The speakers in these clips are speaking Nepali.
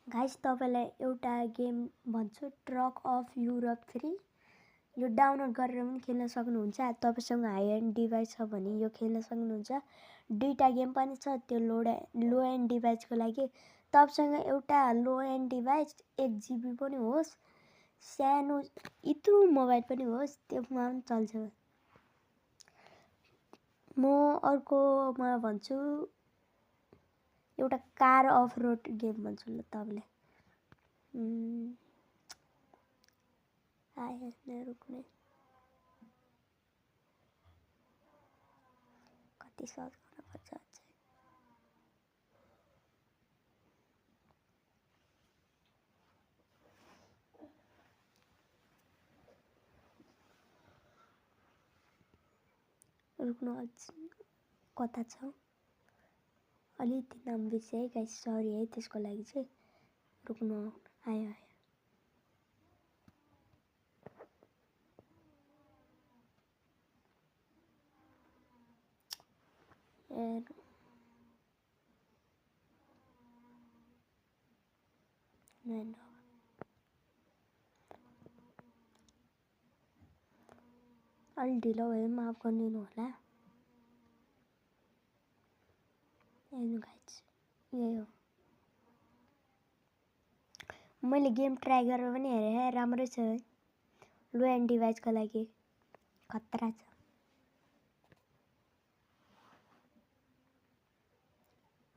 गाइस तपाईलाई एउटा गेम भन्छु ट्रक अफ युरोप 3 यो डाउनलोड गरेर पनि खेल्न सक्नुहुन्छ। तपाईसँग हाई एन्ड डिभाइस छ भने यो खेल्न सक्नुहुन्छ। दुईटा गेम पनि छ त्यो लो एन्ड डिभाइसको लागि। तपाईसँग एउटा लो एन्ड डिभाइस 1 GB पनि होस् सानो इत्रु मोबाइल पनि होस् त्यसमा पनि चल्छ। म अर्कोमा भन्छु एउटा कार अफ रोड गेम भन्छु ल तपाईलाई। आएन रुक्ने कति सर्च गर्नुपर्छ अझै। रुक्नु कता छ अलिकति नाम बिर्सेँ है गाइस, सरी है त्यसको लागि चाहिँ। रुक्नु आयो अलि ढिलो भयो माफ गरिदिनु होला। हेर्नु गाइस यही हो। मैले गेम ट्राई गरेर पनि हेरेँ राम्रै छ है। लो एन्ड डिभाइसको लागि खतरा छ।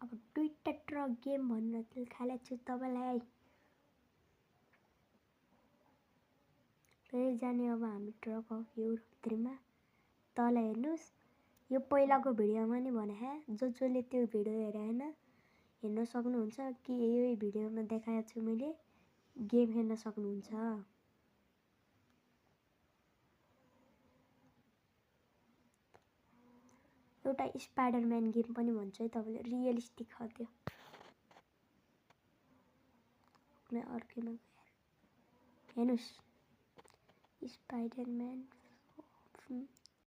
अब दुईटा ट्रक गेम भन्न थालेको छु तपाईलाई। फेरि जाने अब हामी ट्रक अफ युरोप 3 मा। तल हेर्नुस् यो पहिलाको भिडियोमा नि भने जसले त्यो भिडियो हेरेन हेर्न सक्नुहुन्छ कि यही भिडियोमा देखाएको छु मैले गेम हेर्न सक्नुहुन्छ। एउटा स्पाइडरम्यान गेम पनि भन्छ है तपाईले रियलिस्टिक हो त्यो। कुनै अर्कैमा हेर्नुस् स्पाइडरम्यान